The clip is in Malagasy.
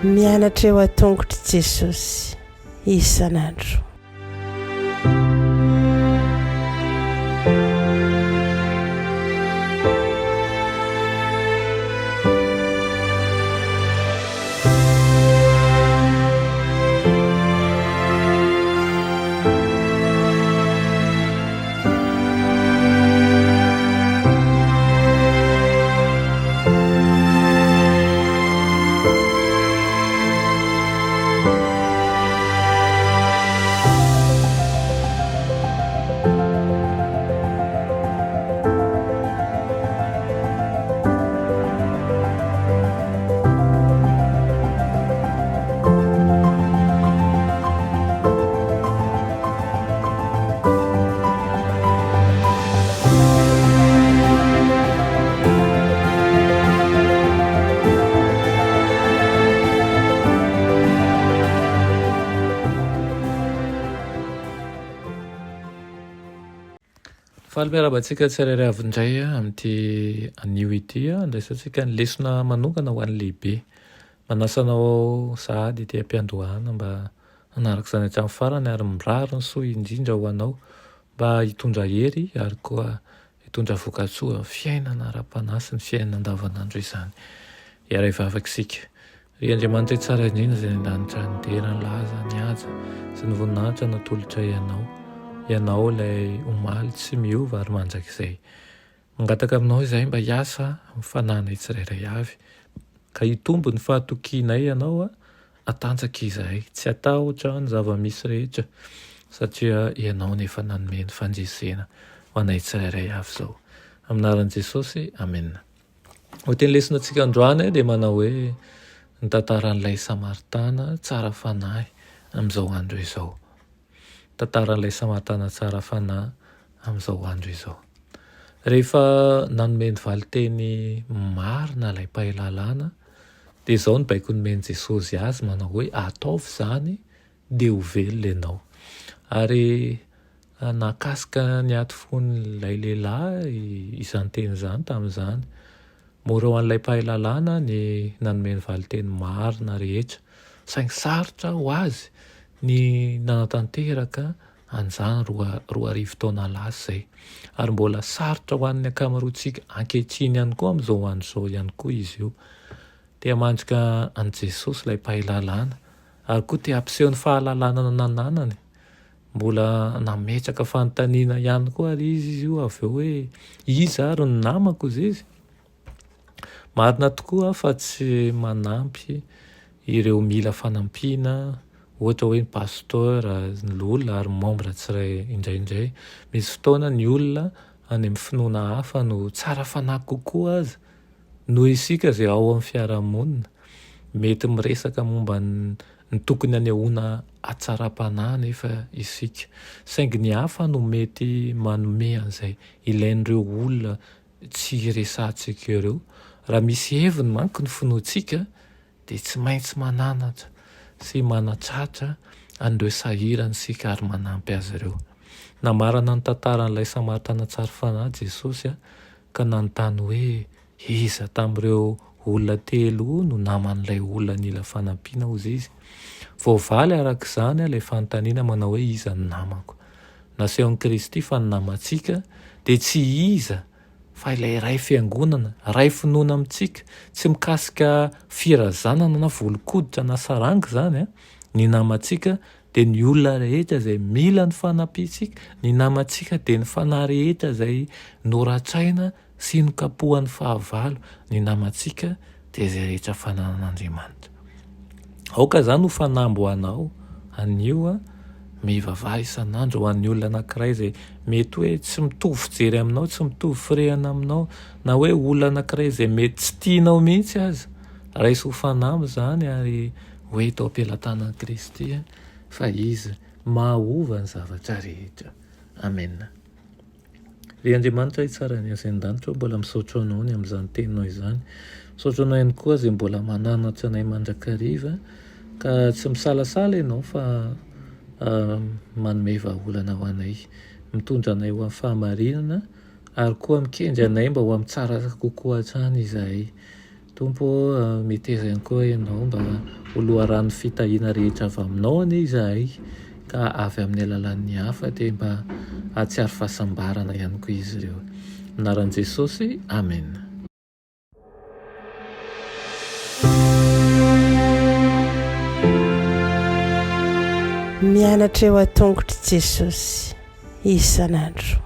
Mianatra eo an-tongotr'i Jesosy isan'andro. Faly miarahaba antsika tsirairay avy indray amin'ity anio ity andraisantsika ny lesona manokana ho an'ny lehibe. Manasa anao sahady ety am-piandohana mba Hanaraka izany hatramin'ny farany ary mirary ny soa indrindra ho anao mba hitondra hery ary koa hitondra vokatsoa amin'ny fiainana ara-panahy sy ny fiainana andavanandro izany. Hiara-hivavaka isika. Ry Andriamanitra tsara indrindra izay any an-danitra, ny dera, ny laza, ny haja sy ny voninahitra natolotray Anao. Ianao ilay omaly tsy miova ary mandrakizay. Mangataka aminao izahay mba hiasa amin'ny fanahinay tsirairay avy, ka hitombo ny fahatokianay Anao, hatanjaka izahay, tsy hatahotra ny zava-misy rehetra, satria Ianao no efa nanome ny fandresena ho anay tsirairay avy izao. Amin'ny anaran'i Jesosy, amena. Ho teny lesona antsika androany dia manao hoe ny tantaran'ilay Samaritana tsara fanahy amin'izao andro izao. Tantaran'ilay Samaritana tsara fanahy amin'izao andro izao. Rehefa nanome ny valin-teny marina ilay mpahay lalàna, dia izao ny baiko nomen'i Jesosy azy manao hoe, Ataovy izany dia ho velona ianao. Ary nahakasika ny aty fon'ilay lehilahy izany teny izany tamin'izany. Mora ho an'ilay mpahay lalàna ny nanome ny valin-teny marina rehetra, saingy sarotra ho azy ny nanatanteraka an'izany 2000 taona lasa izay. Ary mbola sarotra ho an'ny ankamaroantsika ankehitriny ihany koa amin'izao andro izao ihany koa izy io. Te hamandrika an'i Jesosy ilay mpahay lalàna, ary koa te hampiseho ny fahalalana nananany. Mbola nametraka fanontaniana ihany koa ary izy izy io avy eo hoe, Iza ary no namako hozy izy? Marina tokoa fa tsy manampy ireo mila fanampiana, ohatra hoe ny pasteur, ny loholona ary membre tsiray indraindray. Misy fotoana ny olona any amin'ny finoana hafa no tsara fanahy kokoa aza noho isika izay ao amin'ny fiarahamonina. Mety miresaka momba ny tokony hanehoana hatsaram-panahy anefa isika, saingy ny hafa no mety manome an'izay ilain'ireo olona tsy hiresahantsika ireo. Raha misy heviny manko ny finoantsika dia tsy maintsy mananatra sy manatratra an'ireo sahirana isika ary manampy azy ireo. Namarana ny tantaran'ilay Samaritana tsara fanahy Jesosy ka nanontany hoe iza tamin'ireo olona telo no naman'ilay olona nila fanampiana hozy izy. Voavaly araka izany ilay fanontaniana manao hoe iza no namako. Nasehon'i Kristy fa ny namantsika dia tsy iza fa ilay iray fiangonana, iray finoana amintsika, tsy mikasika firazanana na volon-koditra na saranga izany an! Ny namantsika dia ny olona rehetra izay mila ny fanampiantsika, ny namantsika dia ny fanahy rehetra izay noratraina sy nokapohan'ny fahavalo, ny namantsika dia izay rehetra fananan'Andriamanitra. Aoka izany ho fanamby ho anao anio, mivavaha isan'andro ho an'ny olona anankiray izay mety hoe tsy mitovy fijery aminao, tsy mitovy firehana aminao, na hoe olona anankiray izay mety tsy tianao mihitsy aza. Raiso ho fanamby izany ary ho eto am-pelatanan'i Kristy fa Izy mahova ny zavatra rehetra. Amena. Ry Andriamanitra hitsara ny azy an-danitra aho mbola misaotra Anao ny amin'izany teninao izany. Misaotra Anao ihany koa izay mbola mananatra anay mandrakariva ka tsy misalasala Ianao fa manome vahaolana ho anay, mitondra anay ho amin'ny fahamarinana. Ary koa mikendry anay mba ho amin'ny tsara kokoa hatrany izahay. Tompo ô, meteza ihany koa Ianao mba ho loharanon'ny fitahiana rehetra avy Aminao anie izahay, ka avy amin'ny alalan'ny hafa dia mba hahatsiaro fahasambarana ihany koa izy ireo. Amin'ny anaran'i Jesosy, amena. Mianatra eo an-tongotr'i Jesosy isan'andro.